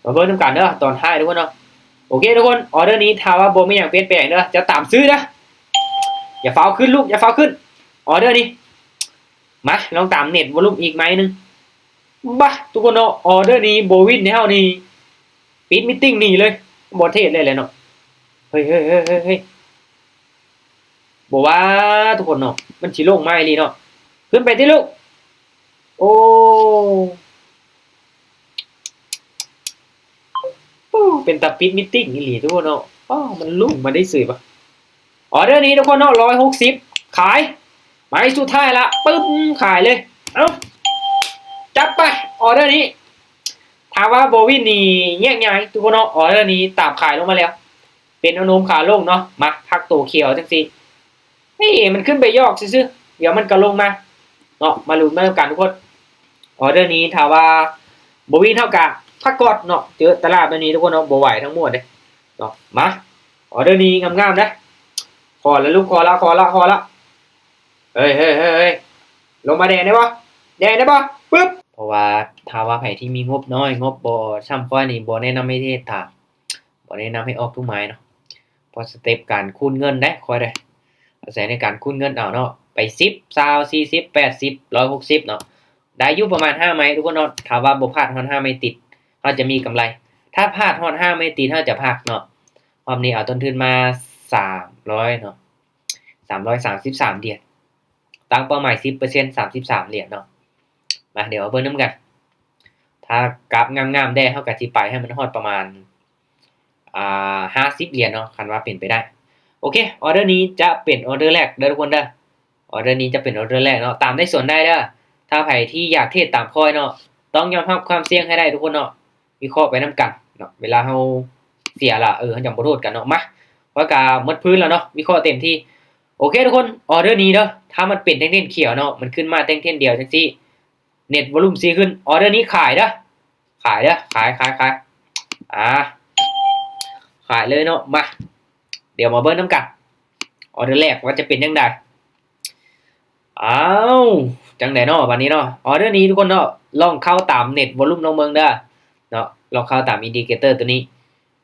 ມາເບິ່ງນຳກັນເດີຕອນທ້າຍທຸກຄົນເນາະ. ໂອເຄທຸກຄົນ ອອເດີນີ້ຖ້າວ່າບໍ່ມີຫຍັງປ່ຽນແປງເດີ ຈະຕາມຊື້ເດີ. ຢ່າຟ້າວຂຶ້ນລູກ ຢ່າຟ້າວຂຶ້ນ ອອເດີນີ້. ມາລອງຕາມເນັດວອລຸມອີກໄມ້ໜຶ່ງ. ບາ ທຸກຄົນເນາະ ອອເດີນີ້ບໍ່ວິນແລ້ວນີ້ ປິດມີດຕິ້ງໜີເລີຍ ບໍ່ເທຣດເລີຍແຫຼະເນາະ. ເຮີ້ຍ ເຮີ້ຍ ເຮີ້ຍ ເຮີ້ຍ ເຮີ້ຍ ບໍ່ວ່າທຸກຄົນເນາະ ມັນຊິລົງມາອີ່ຫຼີເນາະ. ຂຶ້ນໄປຕິລູກ. ໂອ້ ໂອ້ ເປັນຕາປິດມີດຕິ້ງອີ່ຫຼີທຸກຄົນເນາະ. ອ້າວ ມັນລົງມາໄດ້ເສີຍວະ. ອອເດີນີ້ທຸກຄົນເນາະ ຮ້ອຍຫົກສິບ ຂາຍ ໄມ້ສຸດທ້າຍລະ ປຶ້ມ ຂາຍເລີຍ. ເອົ້າ ຈັດໄປ ອອເດີນີ້ ຖ້າວ່າບໍ່ວິນນີ້ແຍກຍ້າຍທຸກຄົນເນາະ. ອອເດີນີ້ຕາມຂາຍລົງມາແລ້ວ ເປັນອະນຸມຂາລົງເນາະ. ມາພັກໂຕຂຽວຈັ່ງຊີ້ ເອີ ມັນຂຶ້ນໄປຢອກຊື່ໆ ດຽວມັນກໍລົງມາເນາະ. ມາລຸ້ນມານຳກັນທຸກຄົນ. ອອເດີນີ້ຖ້າວ່າບໍ່ວິນເຮົາກະພັກກ່ອນເນາະ. ເຈີຕະຫຼາດແບບນີ້ທຸກຄົນເນາະ ບໍ່ໄຫວທັງໝົດເດ້ເນາະ. ມາ ອອເດີນີ້ງາມໆເດ້. ຂໍລະລູກ ຂໍລະ ຂໍລະ ຂໍລະ. ເຮີ້ຍ ເຮີ້ຍ ເຮີ້ຍ ເຮີ້ຍ ລົງມາແດ່ໄດ້ບໍ່ ແດ່ໄດ້ບໍ່ ປຶບ. ເພາະວ່າຖ້າວ່າໃຜທີ່ມີງົບນ້ອຍ ງົບບໍ່ຊ່ຳຂ້ອຍນີ້ ບໍ່ແນະນຳໃຫ້ເຮັດຕາມ ບໍ່ແນະນຳໃຫ້ອອກທຸກໄມ້ເນາະ. ເພາະສະເຕັບການຄູນເງິນເດ້ ຂ້ອຍເດ້ ອາໄສໃນການຄູນເງິນເອົາເນາະ ໄປສິບ ຊາວ ສີ່ສິບ ແປດສິບ ຮ້ອຍຫົກສິບເນາະ. ໄດ້ຢູ່ປະມານຫ້າໄມ້ທຸກຄົນເນາະ. ຖ້າວ່າບໍ່ພາດຮອດຫ້າໄມ້ຕິດ ເຮົາຈະມີກຳໄລ. ຖ້າພາດຮອດຫ້າໄມ້ຕິດ ເຮົາຈະພັກເນາະ. ຮອບນີ້ເອົາຕົ້ນທຶນມາສາມຮ້ອຍເນາະ ສາມຮ້ອຍສາມສິບສາມຫຼຽນ ຕັ້ງເປົ້າໝາຍສິບເປີເຊັນ ສາມສິບສາມຫຼຽນເນາະ. ມາ ດຽວມາເບິ່ງນຳກັນ ຖ້າກາບງາມໆແດ່ ເຮົາກໍຊິໄປໃຫ້ມັນຮອດປະມານ ອ່າ ຫ້າສິບຫຼຽນເນາະ ຄັນວ່າເປັນໄປໄດ້. ໂອເຄ ອອເດີນີ້ຈະເປັນອອເດີແລກເດີທຸກຄົນເດີ. ອອເດີນີ້ຈະເປັນອອເດີແລກເນາະ ຕາມໄດ້ສ່ວນໄດ້ເດີ. ຖ້າໃຜທີ່ຢາກເທຣດຕາມຂ້ອຍເນາະ ຕ້ອງຍອມຮັບຄວາມສ່ຽງໃຫ້ໄດ້ທຸກຄົນເນາະ. ວິເຄາະໄປນຳກັນເນາະ ເວລາເຮົາເສຍລະ ເອີ ເຮົາຈັ່ງບໍ່ໂທດກັນເນາະ. ມາ ຂ້ອຍກະໝົດພື້ນແລ້ວເນາະ ວິເຄາະເຕັມທີ່. ໂອເຄທຸກຄົນ ອອເດີນີ້ເດີ ຖ້າມັນເປັນແທ່ງເທນຂຽວເນາະ ມັນຂຶ້ນມາແທ່ງເທນດຽວຈັ່ງຊີ້ ເນັດວອລຸມຊິຂຶ້ນ. ອອເດີນີ້ຂາຍເດີ ຂາຍເດີ ຂາຍ ຂາຍ ຂາຍ ອ່າ ຂາຍເລີຍເນາະ. ມາ ດຽວມາເບິ່ງນຳກັນ ອອເດີແລກວ່າຈະເປັນຈັ່ງໃດ. ອ້າວ ຈັ່ງໃດເນາະບາດນີ້ເນາະ. ອອເດີນີ້ທຸກຄົນເນາະ ລອງເຂົ້າຕາມເນັດວອລຸມລອງເບິ່ງເດີເນາະ ລອງເຂົ້າຕາມອິນດິເຄເຕີໂຕນີ້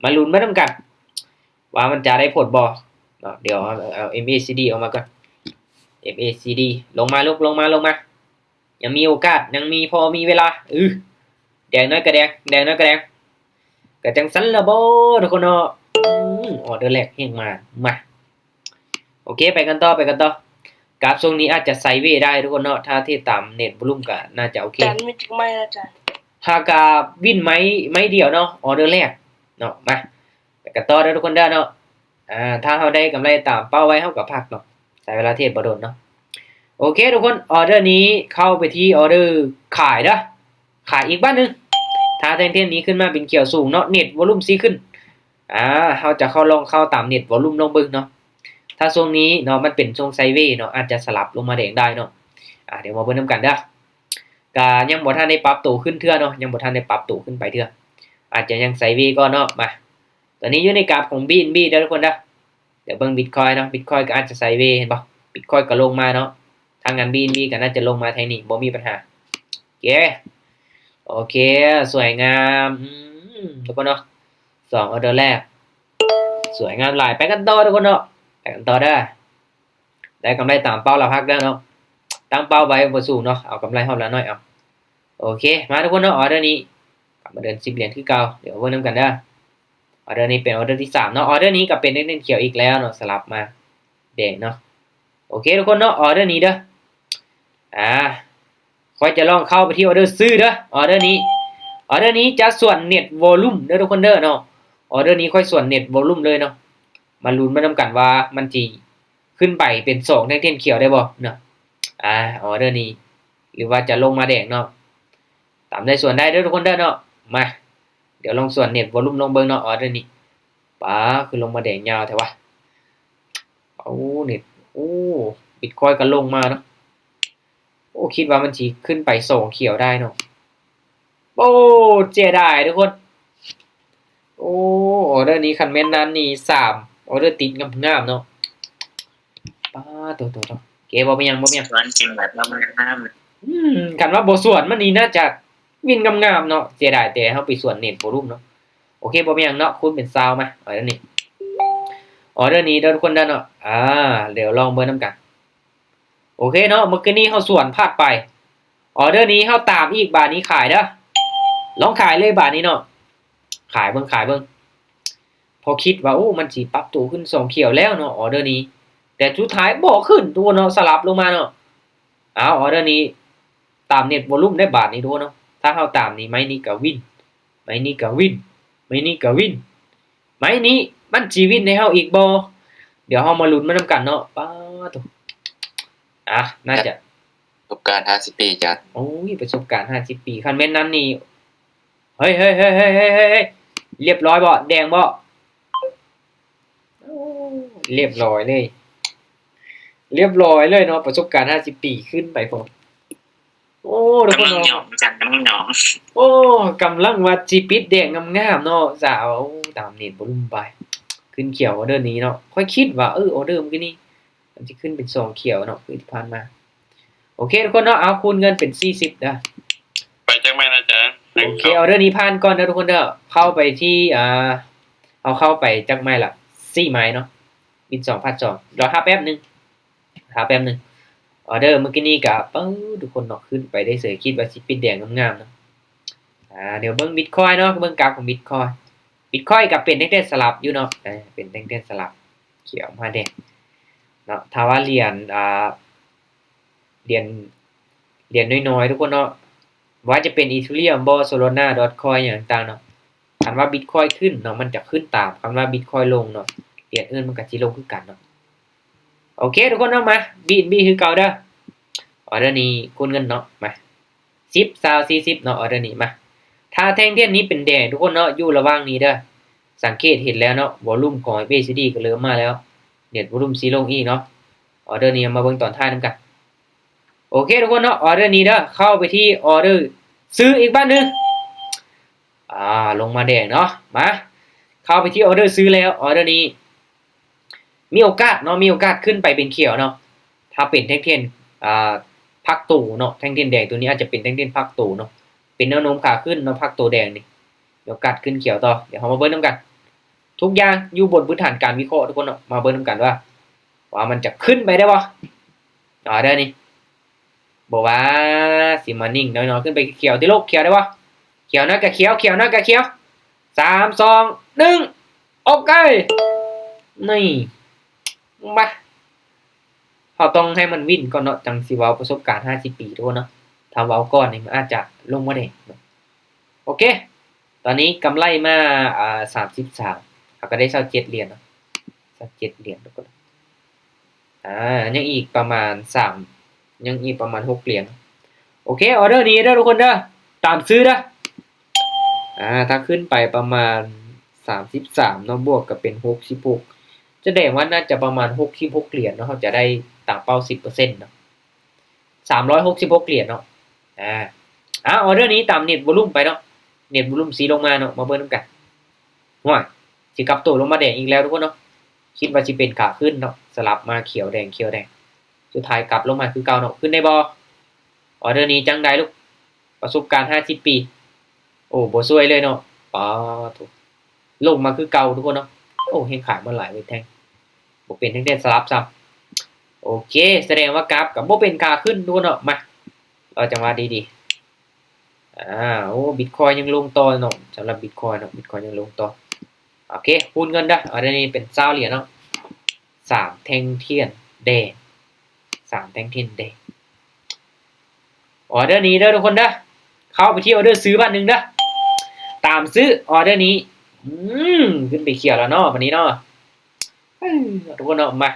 ມາລຸ້ນໄປນຳກັນວ່າມັນຈະໄດ້ຜົນບໍ່ເນາະ. ດຽວເອົາ ເອັມ ເອ ຊີ ດີ ອອກມາກ່ອນ ເອັມ ເອ ຊີ ດີ ລົງມາລູກ ລົງມາ ລົງມາ. ຍັງມີໂອກາດ ຍັງມີ ພໍມີເວລາ. ອື ແດງໜ້ອຍກະແດງ ແດງໜ້ອຍກະແດງ ກະຈັ່ງຊັ້ນລະບໍທຸກຄົນເນາະ. ອື ອອເດີແລກແຮງມາ ມາ ໂອເຄ ໄປກັນຕໍ່ ໄປກັນຕໍ່. ກາບຊ່ວງນີ້ອາດຈະໄຊເວໄດ້ທຸກຄົນເນາະ ຖ້າເທດຕາມເນັດວອລຸມກະໜ້າຈະໂອເຄ. ຫາກະວິນໄມ້ ໄມ້ດຽວເນາະ ອອເດີແລກເນາະ. ມາ ໄປກັນຕໍ່ເດີທຸກຄົນເດີເນາະ. ອ່າ ຖ້າເຮົາໄດ້ກຳໄລຕາມເປົ້າໄວ້ ເຮົາກໍພັກເນາະ ໃຊ້ເວລາເທດບໍ່ດົນເນາະ. ໂອເຄທຸກຄົນ ອອເດີນີ້ເຂົ້າໄປທີ່ອອເດີຂາຍເດີ ຂາຍອີກບາດໜຶ່ງ. ຖ້າແທ່ງເທນນີ້ຂຶ້ນມາເປັນຂຽວສູງເນາະ ເນັດວອລຸມຊິຂຶ້ນ. ອ່າ ເຮົາຈະເຂົ້າລອງເຂົ້າຕາມເນັດວອລຸມລອງເບິ່ງເນາະ. ຖ້າຊ່ວງນີ້ເນາະ ມັນເປັນຊ່ວງໄຊເວເນາະ ອາດຈະສະຫຼັບລົງມາແດງໄດ້ເນາະ. ອ່າ ດຽວມາເບິ່ງນຳກັນເດີ. ກະຍັງບໍ່ທັນໄດ້ປັບໂຕຂຶ້ນເທື່ອເນາະ ຍັງບໍ່ທັນໄດ້ປັບໂຕຂຶ້ນໄປເທື່ອ ອາດຈະຍັງໄຊເວກ່ອນເນາະ. ມາ ຕອນນີ້ຢູ່ໃນກາບຂອງບີເອັນບີເດີທຸກຄົນເດີ. ດຽວເບິ່ງບິດຄອຍເນາະ ບິດຄອຍກໍອາດຈະໄຊເວ ເຫັນບໍ່ ບິດຄອຍກໍລົງມາເນາະ. ທາງງານບີເອັນບີກໍໜ້າຈະລົງມາແທ່ງນີ້ ບໍ່ມີບັນຫາ. ໂອເຄ ໂອເຄ ສວຍງາມ ອືມ ທຸກຄົນເນາະ. ສອງອອເດີແລກ ສວຍງາມຫຼາຍ. ໄປກັນຕໍ່ທຸກຄົນເນາະ ໄປກັນຕໍ່ເດີ. ໄດ້ກຳໄລຕາມເປົ້າລະພັກເດີເນາະ. ຕັ້ງເປົ້າໄວ້ບໍ່ສູງເນາະ ເອົາກຳໄລຮອບລະໜ້ອຍເອົາ. ໂອເຄ ມາທຸກຄົນເນາະ ອອເດີນີ້ກັບມາເດີນສິບຫຼຽນຄືເກົ່າ. ດຽວເບິ່ງນຳກັນເດີ. ອອເດີນີ້ເປັນອອເດີທີສາມເນາະ. ອອເດີນີ້ກໍເປັນເທັກນິກຂຽວອີກແລ້ວເນາະ ສະຫຼັບມາແດງເນາະ. ໂອເຄທຸກຄົນເນາະ ອອເດີນີ້ເດີ ອ່າ ຂ້ອຍຈະລອງເຂົ້າໄປທີ່ອອເດີຊື້ເດີ. ອອເດີນີ້ ອອເດີນີ້ຈະສວນເນັດວອລຸມເດີທຸກຄົນເດີເນາະ. ອອເດີນີ້ຂ້ອຍສວນເນັດວອລຸມເລີຍເນາະ. ມາລຸ້ນໄປນຳກັນວ່າມັນຊິຂຶ້ນໄປເປັນສອງແທ່ງເທນຂຽວໄດ້ບໍ່ເນາະ. ອ່າ ອອເດີນີ້ ຫຼືວ່າຈະລົງມາແດງເນາະ. ຕາມໄດ້ສວນໄດ້ເດີທຸກຄົນເດີເນາະ. ມາ ດຽວລອງສວນເນັດວອລຸມລອງເບິ່ງເນາະ ອອເດີນີ້. ປາ ຄືລົງມາແດງຍາວແທ້ວະ. ໂອ້ ເນັດ ໂອ້ ບິດຄອຍກໍລົງມາເນາະ. ໂອ້ ຄິດວ່າມັນຊິຂຶ້ນໄປສອງຂຽວໄດ້ເນາະ. ໂອ້ ເສຍດາຍທຸກຄົນ. ໂອ້ ອອເດີນີ້ຄັນແມ່ນນັ້ນນີ້ສາມອອເດີຕິດງາມໆເນາະ. ປາ ໂຕໆໆ ເກ ບໍ່ເປັນຫຍັງ ບໍ່ເປັນຫຍັງ. ສວນເກັ່ງແບບງາມໆ ອືມ ຄັນວ່າບໍ່ສວນມັນນີ້ໜ້າຈະວິນງາມໆເນາະ. ເສຍດາຍແຕ່ເຮົາໄປສວນເນັດບໍ່ລົງເນາະ. ເຄ ບໍ່ເປັນຫຍັງເນາະ ຄູນເປັນຊາວມາ ອອເດີນີ້ ອອເດີນີ້ເດີທຸກຄົນເດີເນາະ. ອ່າ ດຽວລອງເບິ່ງນຳກັນ. ໂອເຄເນາະ ເມື່ອກີ້ນີ້ເຮົາສວນພາດໄປ ອອເດີນີ້ເຮົາຕາມອີກ ບາດນີ້ຂາຍເດີ ລອງຂາຍເລີຍບາດນີ້ເນາະ ຂາຍເບິ່ງ ຂາຍເບິ່ງ. ເພາະຄິດວ່າ ໂອ້ ມັນຊິປັບໂຕຂຶ້ນສອງຂຽວແລ້ວເນາະ ອອເດີນີ້ ແຕ່ສຸດທ້າຍບໍ່ຂຶ້ນ ທຸກຄົນເນາະ ສະຫຼັບລົງມາເນາະ. ເອົາ ອອເດີນີ້ຕາມເນັດວອລຸມໄດ້ບາດນີ້ ທຸກຄົນເນາະ. ຖ້າເຮົາຕາມນີ້ ໄມ້ນີ້ກະວິນ ໄມ້ນີ້ກະວິນ ໄມ້ນີ້ກະວິນ ໄມ້ນີ້ມັນຊິວິນໃຫ້ເຮົາອີກບໍ່? ດຽວເຮົາມາລຸ້ນມານຳກັນເນາະ. ປາໂທ້ ອ່ະ ໜ້າຈະ ປະສົບການຫ້າສິບປີຈ້າ. ໂອ້ຍ ປະສົບການຫ້າສິບປີ ຄັນແມ່ນນັ້ນນີ້ ເຮີ້ຍ ເຮີ້ຍ ເຮີ້ຍ ຮຽບຮ້ອຍບໍ່? ແດງບໍ່? ໂອ້ ຮຽບຮ້ອຍເລີຍ ຮຽບຮ້ອຍເລີຍເນາະ ປະສົບການຫ້າສິບປີ ຂຶ້ນໄປພຸ້ນ. ໂອ້ ທຸກຄົນເນາະ ກຳລັງຫຍອງ ກຳລັງຫຍອງ ໂອ້ ກຳລັງວ່າຊິປິດແດງງາມໆເນາະ ສາວ. ໂອ້ ຕາມເນັດວອລຸມໄປ ຂຶ້ນຂຽວ ອອເດີນີ້ເນາະ. ຂ້ອຍຄິດວ່າ ເອີ ອອເດີມື້ກີ້ນີ້ ມັນຊິຂຶ້ນເປັນສອງຂຽວເນາະ ຄືທີ່ຜ່ານມາ. ໂອເຄທຸກຄົນເນາະ ເອົາ ຄູນເງິນເປັນສີ່ສິບເດີ. ໄປຈັກໄມ້ນະອາຈານ? ໂອເຄ ອອເດີນີ້ຜ່ານກ່ອນເດີທຸກຄົນເດີ. ເຂົ້າໄປທີ່ ອ່າ ເຮົາເຂົ້າໄປຈັກໄມ້ລະ ສີ່ໄມ້ເນາະ ບິດສອງ ພາດສອງ. ລໍຖ້າແປັບໜຶ່ງ ຖ້າແປັບໜຶ່ງ. ອອເດີມື້ກີ້ນີ້ກະ ປຶ້ ທຸກຄົນເນາະ ຂຶ້ນໄປໄດ້ເສີຍ ຄິດວ່າຊິປິດແດງງາມໆເນາະ. ອ່າ ດຽວເບິ່ງບິດຄອຍເນາະ ເບິ່ງກາຟຂອງບິດຄອຍ. ບິດຄອຍກະເປັນແທ່ງທຽນສະຫຼັບຢູ່ເນາະ ເປັນແທ່ງທຽນສະຫຼັບ ຂຽວມາແດງເນາະ. ຖ້າວ່າຫຼຽນ ອ່າ ຫຼຽນ ຫຼຽນນ້ອຍໆ ທຸກຄົນເນາະ ບໍ່ວ່າຈະເປັນອີເທີຣຽມບໍ ໂຊລານາ ດອດຄອຍ ຫຍັງຕ່າງໆເນາະ. ຄັນວ່າບິດຄອຍຂຶ້ນເນາະ ມັນຈະຂຶ້ນຕາມ ຄັນວ່າບິດຄອຍລົງເນາະ ຫຼຽນອື່ນມັນກະຊິລົງຄືກັນເນາະ. ໂອເຄທຸກຄົນເນາະ ມາ ບີເອັນບີ ຄືເກົ່າເດີ. ອອເດີນີ້ຄູນເງິນເນາະ ມາ ສິບ ຊາວ ສີ່ສິບເນາະ ອອເດີນີ້. ມາ ຖ້າແທ່ງທຽນນີ້ເປັນແດງທຸກຄົນເນາະ ຢູ່ລະຫວ່າງນີ້ເດີ ສັງເກດເຫັນແລ້ວເນາະ ວອລຸມຂອງ ເອັຟ ເອ ຊີ ດີ ກະເລີ່ມມາແລ້ວ ເນັດວອລຸມຊິລົງອີກເນາະ. ອອເດີນີ້ເຮົາມາເບິ່ງຕອນທ້າຍນຳກັນ. ໂອເຄທຸກຄົນເນາະ ອອເດີນີ້ເດີ ເຂົ້າໄປທີ່ອອເດີຊື້ອີກບາດໜຶ່ງ. ອ່າ ລົງມາແດງເນາະ ມາ ເຂົ້າໄປທີ່ອອເດີຊື້ແລ້ວ ອອເດີນີ້ມີໂອກາດເນາະ ມີໂອກາດຂຶ້ນໄປເປັນຂຽວເນາະ ຖ້າເປັນແທ່ງທຽນ ອ່າ ພັກໂຕເນາະ. ແທ່ງທຽນແດງໂຕນີ້ອາດຈະເປັນແທ່ງທຽນພັກໂຕເນາະ ເປັນແນວໂນ້ມຂາຂຶ້ນເນາະ ພັກໂຕແດງນີ້ ມີໂອກາດຂຶ້ນຂຽວຕໍ່. ດຽວເຮົາມາເບິ່ງນຳກັນ ທຸກຢ່າງຢູ່ບົນພື້ນຖານການວິເຄາະທຸກຄົນເນາະ. ມາເບິ່ງນຳກັນວ່າ ວ່າມັນຈະຂຶ້ນໄປໄດ້ບໍ່ ອອເດີນີ້. ບໍ່ວ່າຊິມານິ່ງນ້ອຍໆ ຂຶ້ນໄປຂຽວຕິລູກ ຂຽວໄດ້ບໍ່? ຂຽວໜ້ອຍກະຂຽວ ຂຽວໜ້ອຍກະຂຽວ. ສາມ ສອງ ໜຶ່ງ ໂອເຄ ນີ້ ມາ ເຮົາຕ້ອງໃຫ້ມັນວິນກ່ອນເນາະ ຈັ່ງຊິເວົ້າປະສົບການຫ້າສິບປີທຸກຄົນເນາະ. ຖ້າເວົ້າກ່ອນນີ້ມັນອາດຈະລົງມາແດງເນາະ. ໂອເຄ ຕອນນີ້ກຳໄລມາ ອ່າ ສາມສິບສາມ ເຮົາກະໄດ້ຊາວເຈັດຫຼຽນເນາະ ຊາວເຈັດຫຼຽນທຸກຄົນ. ອ່າ ຍັງອີກປະມານສາມ ຍັງອີກປະມານຫົກຫຼຽນ. ໂອເຄ ອອເດີນີ້ເດີທຸກຄົນເດີ ຕາມຊື້ເດີ. ອ່າ ຖ້າຂຶ້ນໄປປະມານສາມສິບສາມເນາະ ບວກກະເປັນຫົກສິບຫົກ ສະແດງວ່າໜ້າຈະປະມານຫົກສິບຫົກຫຼຽນເນາະ ເຮົາຈະໄດ້ຕາມເປົ້າສິບເປີເຊັນເນາະ ສາມຮ້ອຍຫົກສິບຫົກຫຼຽນເນາະ. ອ່າ ອ່າ ອອເດີນີ້ຕາມເນັດວອລຸມໄປເນາະ ເນັດວອລຸມຊິລົງມາເນາະ ມາເບິ່ງນຳກັນ. ຫ້ວຍ ຊິກັບໂຕລົງມາແດງອີກແລ້ວທຸກຄົນເນາະ. ຄິດວ່າຊິເປັນຂາຂຶ້ນເນາະ ສະຫຼັບມາຂຽວແດງ ຂຽວແດງ ສຸດທ້າຍກັບລົງມາຄືເກົ່າເນາະ. ຂຶ້ນໄດ້ບໍ່? ອອເດີນີ້ຈັ່ງໃດລູກ ປະສົບການຫ້າສິບປີ. ໂອ້ ບໍ່ຊ່ວຍເລີຍເນາະ ປາໂທ້ ລົງມາຄືເກົ່າທຸກຄົນເນາະ. ໂອ້ ແຮງຂາຍມາຫຼາຍເວີຍແທ່ງ ບໍ່ເປັນແທ່ງທຽນສະຫຼັບຊ້ຳ. ໂອເຄ ສະແດງວ່າກາຟກະບໍ່ເປັນຂາຂຶ້ນທຸກຄົນເນາະ. ມາ ລໍຈັງຫວະດີໆ. ອ່າ ໂອ້ ບິດຄອຍຍັງລົງຕໍ່ເນາະ ສຳລັບບິດຄອຍເນາະ ບິດຄອຍຍັງລົງຕໍ່. ໂອເຄ ຄູນເງິນເດີ ອອເດີນີ້ເປັນຊາວຫຼຽນເນາະ ສາມແທ່ງທຽນແດງ ສາມແທ່ງທຽນແດງ. ອອເດີນີ້ເດີທຸກຄົນເດີ ເຂົ້າໄປທີ່ອອເດີຊື້ບາດໜຶ່ງເດີ ຕາມຊື້ອອເດີນີ້. ອືມ ຂຶ້ນໄປຂຽວແລ້ວເນາະ ບາດນີ້ເນາະ. ເອີ ທຸກຄົນເນາະ ມາ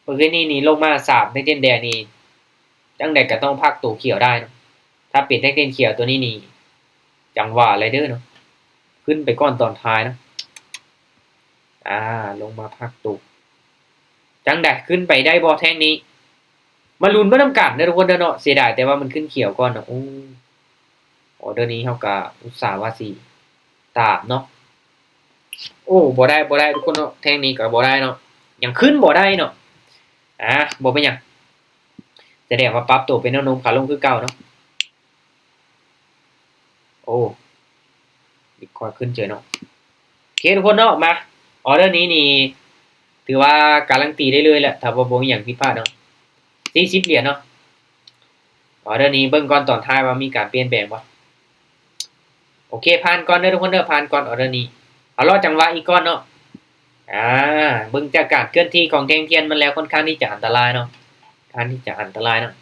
ມື້ຄືນນີ້ນີ້ລົງມາສາມແທ່ງທຽນແດງນີ້ ຈັ່ງໃດກະຕ້ອງພັກໂຕຂຽວໄດ້ເນາະ. ຖ້າເປັນແທ່ງທຽນຂຽວໂຕນີ້ນີ້ ຈັ່ງວ່າເລີຍເດີເນາະ ຂຶ້ນໄປກ່ອນຕອນທ້າຍເນາະ. ອ່າ ລົງມາພັກໂຕ ຈັ່ງໃດ ຂຶ້ນໄປໄດ້ບໍ່ແທ່ງນີ້? ມາລຸ້ນເບິ່ງນຳກັນເດີທຸກຄົນເດີເນາະ. ເສຍດາຍແຕ່ວ່າມັນຂຶ້ນຂຽວກ່ອນເນາະ. ໂອ້ ອອເດີນີ້ເຮົາກະອຸດສ່າວ່າຊິຕາມເນາະ. ໂອ້ ບໍ່ໄດ້ ບໍ່ໄດ້ທຸກຄົນເນາະ ແທ່ງນີ້ກະບໍ່ໄດ້ເນາະ ຍັງຂຶ້ນບໍ່ໄດ້ເນາະ. ອ່າ ບໍ່ເປັນຫຍັງ ສະແດງວ່າປັບໂຕເປັນແນວໂນ້ມຂາລົງຄືເກົ່າເນາະ. ໂອ້ ບິດຄອຍຂຶ້ນເຈີເນາະ. ເຄ ທຸກຄົນເນາະ ມາ ອໍເດີນີ້ນີ້ ຖືວ່າກາລັນຕີໄດ້ເລີຍແຫຼະ ຖ້າວ່າບໍ່ມີຫຍັງຜິດພາດເນາະ ສີ່ສິບຫຼຽນເນາະ. ອໍເດີນີ້ເບິ່ງກ່ອນຕອນທ້າຍວ່າມີການປ່ຽນແປງບໍ່. ໂອເຄ ຜ່ານກ່ອນເດີທຸກຄົນເດີ ຜ່ານກ່ອນ ອໍເດີນີ້ ເອົາລໍຈັງຫວະອີກກ່ອນເນາະ. ອາ ເບິ່ງຈາກການເຄື່ອນທີ່ຂອງແທ່ງທຽນມັນແລ້ວ ຄ່ອນຂ້າງທີ່ຈະອັນຕະລາຍເນາະ ຄ່ອນຂ້າງທີ່ຈະອັນຕະລາຍເນາະ.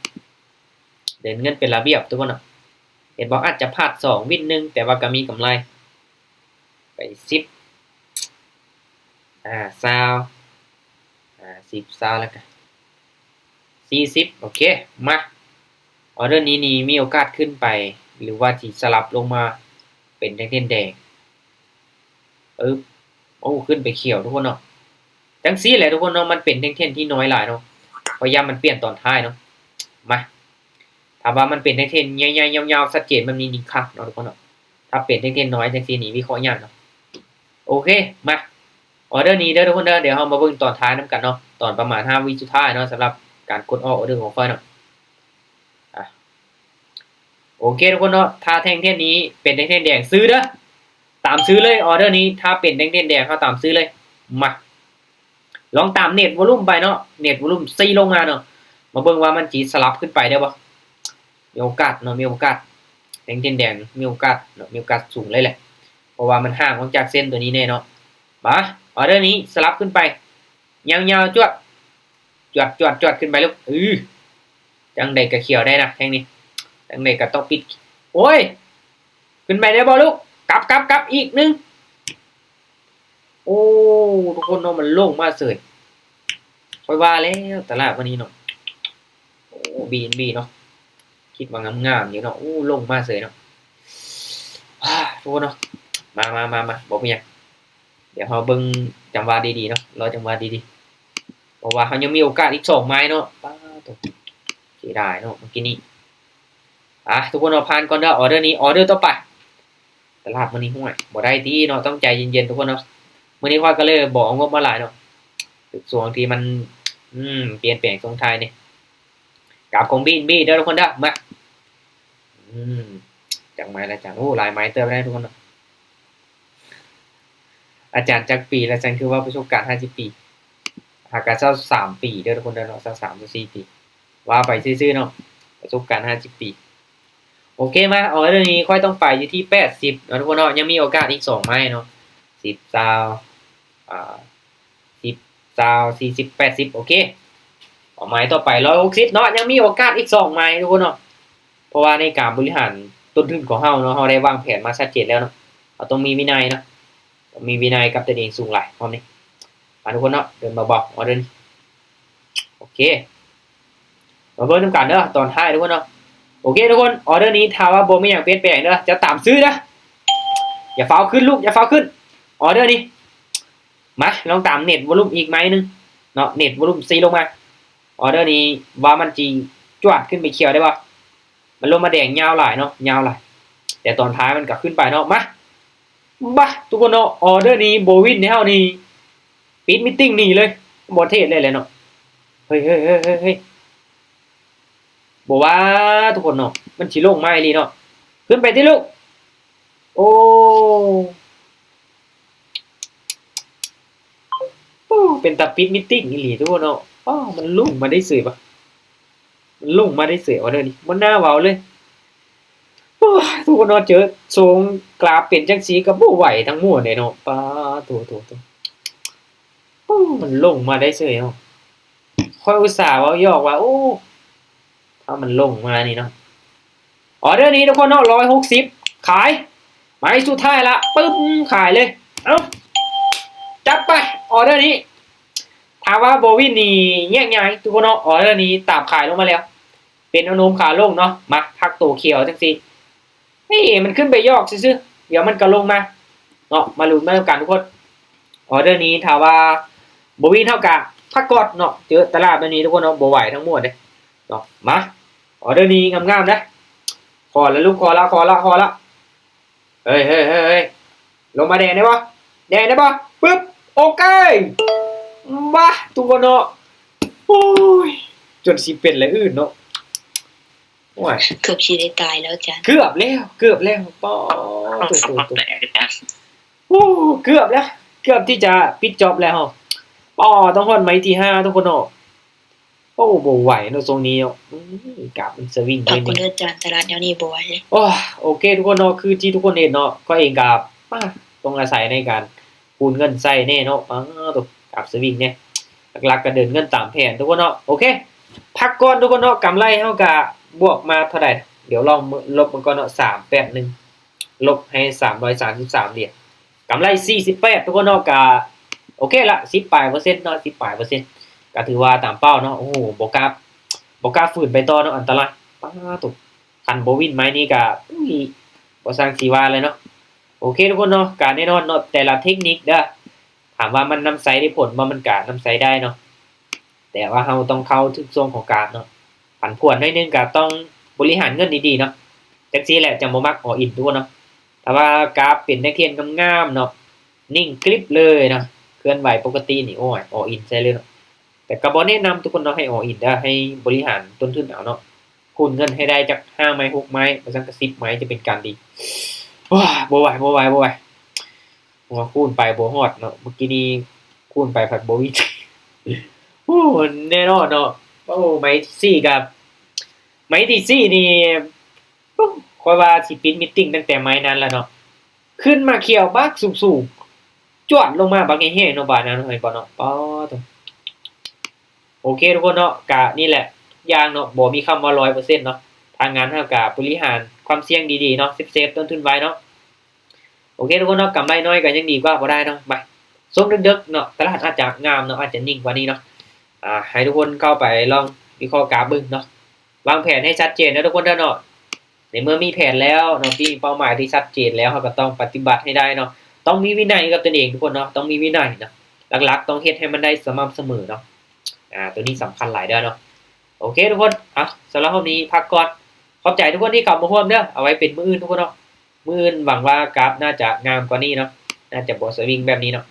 ເດີນເງິນເປັນລະບຽບທຸກຄົນເນາະ ເຫັນບໍ່ ອາດຈະພາດສອງວິນໜຶ່ງ ແຕ່ວ່າກໍມີກຳໄລ ໄປສິບ ອາ ຊາວ ອາ ສິບ ຊາວ ແລ້ວກະສີ່ສິບ. ໂອເຄ ມາ ອໍເດີນີ້ນີ້ມີໂອກາດຂຶ້ນໄປ ຫຼືວ່າຊິສະຫຼັບລົງມາເປັນແທ່ງທຽນແດງ. ປຶບ ໂອ້ ຂຶ້ນໄປຂຽວທຸກຄົນເນາະ. ຈັ່ງຊີ້ແຫຼະທຸກຄົນເນາະ ມັນເປັນແທ່ງທຽນທີ່ນ້ອຍຫຼາຍເນາະ ເພາະຢ້ານມັນປ່ຽນຕອນທ້າຍເນາະ. ມາ ຖ້າວ່າມັນເປັນແທ່ງທຽນໃຫຍ່ໆ ຍາວໆ ຊັດເຈນແບບນີ້ນີ້ຄັກເນາະທຸກຄົນເນາະ. ຖ້າເປັນແທ່ງທຽນນ້ອຍຈັ່ງຊີ້ນີ້ ວິເຄາະຍາກເນາະ. ໂອເຄ ມາ ອໍເດີນີ້ເດີທຸກຄົນເດີ ດຽວເຮົາມາເບິ່ງຕອນທ້າຍນຳກັນເນາະ ຕອນປະມານຫ້າວິສຸດທ້າຍເນາະ ສຳລັບການກົດອອກອໍເດີຂອງຂ້ອຍເນາະ. ອາ ໂອເຄທຸກຄົນເນາະ ຖ້າແທ່ງທຽນນີ້ເປັນແທ່ງທຽນແດງຊື້ເດີ ຕາມຊື້ເລີຍ. ອໍເດີນີ້ຖ້າເປັນແທ່ງທຽນແດງ ເຮົາຕາມຊື້ເລີຍ. ມາ ລອງຕາມເນັດວອລຸມໄປເນາະ ເນັດວອລຸມສີ່ລົງມາເນາະ ມາເບິ່ງວ່າມັນຊິສະຫຼັບຂຶ້ນໄປໄດ້ບໍ່. ມີໂອກາດເນາະ ມີໂອກາດ ແທ່ງທຽນແດງມີໂອກາດເນາະ ມີໂອກາດສູງເລີຍແຫຼະ ເພາະວ່າມັນຫ່າງອອກຈາກເສັ້ນຕົວນີ້ແນ່ເນາະ. ມາ ອໍເດີນີ້ສະຫຼັບຂຶ້ນໄປ ຍາວໆ ຈວດ ຈວດ ຈວດ ຈວດ ຂຶ້ນໄປລູກ. ອື ຈັ່ງໃດກໍຂຽວໄດ້ນະແທ່ງນີ້ ຈັ່ງໃດກໍຕ້ອງປິດ. ໂອ້ຍ ຂຶ້ນໄປໄດ້ບໍ່ລູກ? ກັບ ກັບ ກັບ ອີກໜຶ່ງ. ໂອ້ ທຸກຄົນເນາະ ມັນລົງມາເສີຍ. ຂ້ອຍວ່າແລ້ວຕະຫຼາດມື້ນີ້ເນາະ. ໂອ້ ບີເອັນບີເນາະ ຄິດວ່າງາມໆຢູ່ເນາະ. ໂອ້ ລົງມາເສີຍເນາະ. ອາ ທຸກຄົນເນາະ ມາ ມາ ມາ ມາ ບໍ່ເປັນຫຍັງ ດຽວເຮົາເບິ່ງຈັງຫວະດີໆເນາະ ລໍຈັງຫວະດີໆ ເພາະວ່າເຮົາຍັງມີໂອກາດອີກສອງໄມ້ເນາະ. ປາດໂທ້ ເສຍດາຍເນາະ ເມື່ອກີ້ນີ້. ອາ ທຸກຄົນເນາະ ຜ່ານກ່ອນເດີ ອໍເດີນີ້ ອໍເດີຕໍ່ໄປ. ຕະຫຼາດມື້ນີ້ ຫ້ວຍ ບໍ່ໄດ້ຕິເນາະ ຕ້ອງໃຈເຢັນໆ ທຸກຄົນເນາະ. ມື້ນີ້ຂ້ອຍກໍເລີຍບໍ່ເອົາງົບມາຫຼາຍເນາະ ຊ່ວງທີ່ມັນ ອືມ ປ່ຽນແປງຊ່ວງທ້າຍນີ້. ກາບຂອງບີເອັນບີເດີທຸກຄົນເດີ ມາ ອືມ ຈັກໄມ້ລະຈັກ ໂອ້ ຫຼາຍໄມ້ເຕີບໄດ້ທຸກຄົນເນາະ. ອາຈານຈັກປີລະ ຈັ່ງຄືວ່າປະສົບການຫ້າສິບປີ? ຫາກະຊາວສາມປີເດີທຸກຄົນເດີເນາະ ຊາວສາມ ຊາວສີ່ປີ ວ່າໄປຊື່ໆເນາະ ປະສົບການຫ້າສິບປີ. ໂອເຄ ມາ ອໍເດີນີ້ຂ້ອຍຕ້ອງໄປຢູ່ທີ່ແປດສິບເນາະທຸກຄົນເນາະ ຍັງມີໂອກາດອີກສອງໄມ້ເນາະ ສິບ ຊາວ ອາ ສິບ ຊາວ ສີ່ສິບ ແປດສິບ. ໂອເຄ ເອົາໄມ້ຕໍ່ໄປ ຮ້ອຍຫົກສິບເນາະ ຍັງມີໂອກາດອີກສອງໄມ້ທຸກຄົນເນາະ. ເພາະວ່າໃນການບໍລິຫານຕົ້ນທຶນຂອງເຮົາເນາະ ເຮົາໄດ້ວາງແຜນມາຊັດເຈນແລ້ວເນາະ ເຮົາຕ້ອງມີວິໄນເນາະ ຕ້ອງມີວິໄນກັບຕົນເອງສູງຫຼາຍ ພ້ອມນີ້ ມາທຸກຄົນເນາະ ເດີນເບົາໆ ອໍເດີນີ້. ໂອເຄ ມາເບິ່ງນຳກັນເດີຕອນທ້າຍທຸກຄົນເນາະ. ໂອເຄທຸກຄົນ ອໍເດີນີ້ຖ້າວ່າບໍ່ມີຫຍັງປ່ຽນແປງເດີ ຈະຕາມຊື້ເດີ ຢ່າຟ້າວຂຶ້ນລູກ ຢ່າຟ້າວຂຶ້ນ. ອໍເດີນີ້ ມາ ລອງຕາມເນັດວອລຸມອີກໄມ້ໜຶ່ງເນາະ ເນັດວອລຸມສີ່ລົງມາ. ອໍເດີນີ້ວ່າມັນຊິຈວດຂຶ້ນໄປຂຽວໄດ້ບໍ່? ມັນລົງມາແດງຍາວຫຼາຍເນາະ ຍາວຫຼາຍ ແຕ່ຕອນທ້າຍມັນກໍຂຶ້ນໄປເນາະ. ມາ ບາ ທຸກຄົນເນາະ ອໍເດີນີ້ບໍ່ວິນແລ້ວນີ້ ປິດມີດຕິ້ງໜີເລີຍ ບໍ່ເທຣດເລີຍແຫຼະເນາະ. ເຮີ້ຍ ເຮີ້ຍ ເຮີ້ຍ ເຮີ້ຍ ບໍ່ວ່າທຸກຄົນເນາະ ມັນຊິລົງມາອີ່ຫຼີເນາະ. ຂຶ້ນໄປຕິລູກ. ໂອ້ ໂອ້ ເປັນຕາປິດມີດຕິ້ງອີ່ຫຼີທຸກຄົນເນາະ. ປ້າ ມັນລົງມາໄດ້ເສີຍວະ ມັນລົງມາໄດ້ເສີຍ ອໍເດີນີ້ບໍ່ໜ້າເວົ້າເລີຍ. ໂອ້ຍ ທຸກຄົນເນາະ ເຈີໂຊງກຣາຟເປັນຈັ່ງຊີ້ກໍບໍ່ໄຫວທັງໝົດເດ້ເນາະ. ປາໂທ້ ໂທ້ ໂທ້ ໂອ້ ມັນລົງມາໄດ້ເສີຍເນາະ. ຂ້ອຍອຸດສ່າເວົ້າຢອກວ່າ ໂອ້ ຖ້າມັນລົງມານີ້ເນາະ. ອໍເດີນີ້ທຸກຄົນເນາະ ຮ້ອຍຫົກສິບ ຂາຍ ໄມ້ສຸດທ້າຍລະ ປຶ້ມ ຂາຍເລີຍ. ເອົ້າ ຈັດໄປ ອໍເດີນີ້ ຖ້າວ່າບໍ່ວິນນີ້ແຍກຍ້າຍທຸກຄົນເນາະ. ອໍເດີນີ້ຕາມຂາຍລົງມາແລ້ວ ເປັນອະນຸມຂາລົງເນາະ. ມາ ພັກໂຕຂຽວຈັ່ງຊີ້ ເອີ ມັນຂຶ້ນໄປຢອກຊື່ໆ ດຽວມັນກໍລົງມາເນາະ. ມາລຸ້ນມານຳກັນທຸກຄົນ. ອໍເດີນີ້ຖ້າວ່າບໍ່ວິນເຮົາກະພັກກ່ອນເນາະ. ເຈີຕະຫຼາດແບບນີ້ທຸກຄົນເນາະ ບໍ່ໄຫວທັງໝົດເດ້ເນາະ. ມາ ອໍເດີນີ້ງາມໆເດ້. ຂໍລະລູກ ຂໍລະ ຂໍລະ ຂໍລະ. ເຮີ້ຍ ເຮີ້ຍ ເຮີ້ຍ ເຮີ້ຍ ລົງມາແດງໄດ້ບໍ່? ແດງໄດ້ບໍ່? ປຶບ ໂອເຄ ມາ ທຸກຄົນເນາະ. ໂອ້ຍ ຈົນຊິເປັນແລ້ວອື່ນເນາະ. ໂອ້ຍ ເກືອບຊິໄດ້ຕາຍແລ້ວອາຈານ ເກືອບແລ້ວ ເກືອບແລ້ວ. ປ້າໂທ້ ໂອ້ ໂອ້ ເກືອບແລ້ວ ເກືອບທີ່ຈະປິດຈອບແລ້ວ. ອໍ ຕ້ອງຮອດໄມ້ທີຫ້າທຸກຄົນເນາະ. ໂອ້ ບໍ່ໄຫວເນາະ ຊ່ວງນີ້ເນາະ. ອືມ ກາບມັນສະວິງ ພັກກ່ອນເດີອາຈານ ຕະຫຼາດແນວນີ້ບໍ່ໄຫວເດ້. ໂອ້ ໂອເຄທຸກຄົນເນາະ ຄືທີ່ທຸກຄົນເຫັນເນາະ ຂ້ອຍເອງກໍ ອາ ຕ້ອງອາໄສໃນການຄູນເງິນໃຊ້ແດ່ເນາະ. ປາໂຕ ກາບສະວິງແດ່ ຫຼັກໆກໍເດີນເງິນຕາມແຜນທຸກຄົນເນາະ. ໂອເຄ ພັກກ່ອນທຸກຄົນເນາະ. ກຳໄລເຮົາກໍບວກມາເທົ່າໃດ ດຽວລອງລົບມັນກ່ອນເນາະ ສາມແປດໜຶ່ງ ລົບໃຫ້ສາມຮ້ອຍສາມສິບສາມຫຼຽນ. ກຳໄລສີ່ສິບແປດທຸກຄົນເນາະ. ກະໂອເຄລະ ສິບປາຍເປີເຊັນເນາະ ສິບປາຍເປີເຊັນ ກະຖືວ່າຕາມເປົ້າເນາະ. ໂອ້ໂຫ ບໍ່ກ້າ ບໍ່ກ້າຝືນໄປຕໍ່ເນາະ ອັນຕະລາຍ. ປາໂຕ ຄັນບໍ່ວິນໄມ້ນີ້ກະ ອຸ້ຍ ບໍ່ຊ່າງຊິວ່າເລີຍເນາະ. ໂອເຄທຸກຄົນເນາະ ກະແນ່ນອນເນາະ ແຕ່ລະເທັກນິກເດີ ຖາມວ່າມັນນຳໃຊ້ໄດ້ຜົນບໍ່ ມັນກະນຳໃຊ້ໄດ້ເນາະ. ແຕ່ວ່າເຮົາຕ້ອງເຂົ້າຖືກຊ່ວງຂອງກາບເນາະ ຜັນຜວນໜ້ອຍໜຶ່ງກໍຕ້ອງບໍລິຫານເງິນດີໆເນາະ. ຈັ່ງຊີ້ແຫຼະຈັ່ງບໍ່ມັກ all in ທຸກຄົນເນາະ. ຖ້າວ່າກາບເປັນນັກຮຽນງາມໆເນາະ ນິ່ງກຣິບເລີຍເນາະ ເຄື່ອນໄຫວປົກກະຕິນີ້ ໂອ້ຍ all in ໃສ່ເລີຍເນາະ. ແຕ່ກໍບໍ່ແນະນຳທຸກຄົນເນາະ ໃຫ້ all in ເດີ ໃຫ້ບໍລິຫານຕົ້ນທຶນເອົາເນາະ. ຄູນເງິນໃຫ້ໄດ້ຈັກຫ້າໄມ້ຫົກໄມ້ ບໍ່ຊັ້ນກໍສິບໄມ້ ຈະເປັນການດີ. ໂອ້ຍ ບໍ່ໄຫວ ບໍ່ໄຫວ ບໍ່ໄຫວ. ເພາະວ່າຄູນໄປບໍ່ຮອດເນາະ ເມື່ອກີ້ນີ້ຄູນໄປພັດບໍ່ວິນ. ໂອ້ ແນ່ນອນເນາະ. ໂອ້ ໄມ້ທີສີ່ກັບ ໄມ້ທີສີ່ນີ້ ໂອ້ ຂ້ອຍວ່າຊິປິດມີດຕິ້ງຕັ້ງແຕ່ໄມ້ນັ້ນລະເນາະ. ຂຶ້ນມາຂຽວບາກສູງໆ ຈວດລົງມາບັກແຮງໆເນາະ ບາດນັ້ນເຫັນບໍ່ເນາະ. ປາໂຕ ໂອເຄທຸກຄົນເນາະ ກະນີ້ແຫຼະ ທຸກຢ່າງເນາະ ບໍ່ມີຄຳວ່າຮ້ອຍເປີເຊັນເນາະ. ທາງງານເຮົາກະບໍລິຫານຄວາມສ່ຽງດີໆເນາະ ເຊຟໆຕົ້ນທຶນໄວ້ເນາະ. ໂອເຄທຸກຄົນເນາະ ກຳໄລໜ້ອຍກໍຍັງດີກວ່າບໍ່ໄດ້ເນາະ. ມາ ຊ່ວງເດິກໆເນາະ ຕະຫຼາດອາດຈະງາມເນາະ ອາດຈະນິ່ງກວ່ານີ້ເນາະ. ອາ ໃຫ້ທຸກຄົນເຂົ້າໄປລອງວິເຄາະກາບເບິ່ງເນາະ ວາງແຜນໃຫ້ຊັດເຈນເດີທຸກຄົນເດີເນາະ. ໃນເມື່ອມີແຜນແລ້ວເນາະ ມີເປົ້າໝາຍທີ່ຊັດເຈນແລ້ວ ເຮົາກໍຕ້ອງປະຕິບັດໃຫ້ໄດ້ເນາະ. ຕ້ອງມີວິໄນກັບຕົນເອງທຸກຄົນເນາະ ຕ້ອງມີວິໄນເນາະ. ຫຼັກໆຕ້ອງເຮັດໃຫ້ມັນໄດ້ສະໝ່ຳສະເໝີເນາະ. ອາ ໂຕນີ້ສຳຄັນຫຼາຍເດີເນາະ. ໂອເຄທຸກຄົນ ເອົາ ສຳລັບຮອບນີ້ພັກກ່ອນ. ຂອບໃຈທຸກຄົນທີ່ເຂົ້າມາຮ່ວມເດີ ເອົາໄວ້ເປັນມື້ອື່ນທຸກຄົນເນາະ. ມື້ອື່ນຫວັງວ່າກາບໜ້າຈະງາມກວ່ານີ້ເນາະ ໜ້າຈະບໍ່ສະວິງແບບນີ້ເນາະ.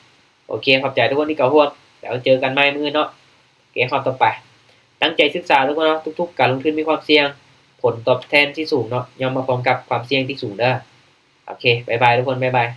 ໂອເຄ ຂອບໃຈທຸກຄົນທີ່ເຂົ້າຮ່ວມ ແລ້ວເຈີກັນໃໝ່ມື້ອື່ນເນາະ. ໂອເຄ ຮອບຕໍ່ໄປ ຕັ້ງໃຈສຶກສາທຸກຄົນເນາະ. ທຸກໆການລົງທຶນມີຄວາມສ່ຽງ ຜົນຕອບແທນທີ່ສູງເນາະ ຍ່ອມມາພ້ອມກັບຄວາມສ່ຽງທີ່ສູງເດີ. ໂອເຄ ບາຍບາຍທຸກຄົນ ບາຍບາຍ.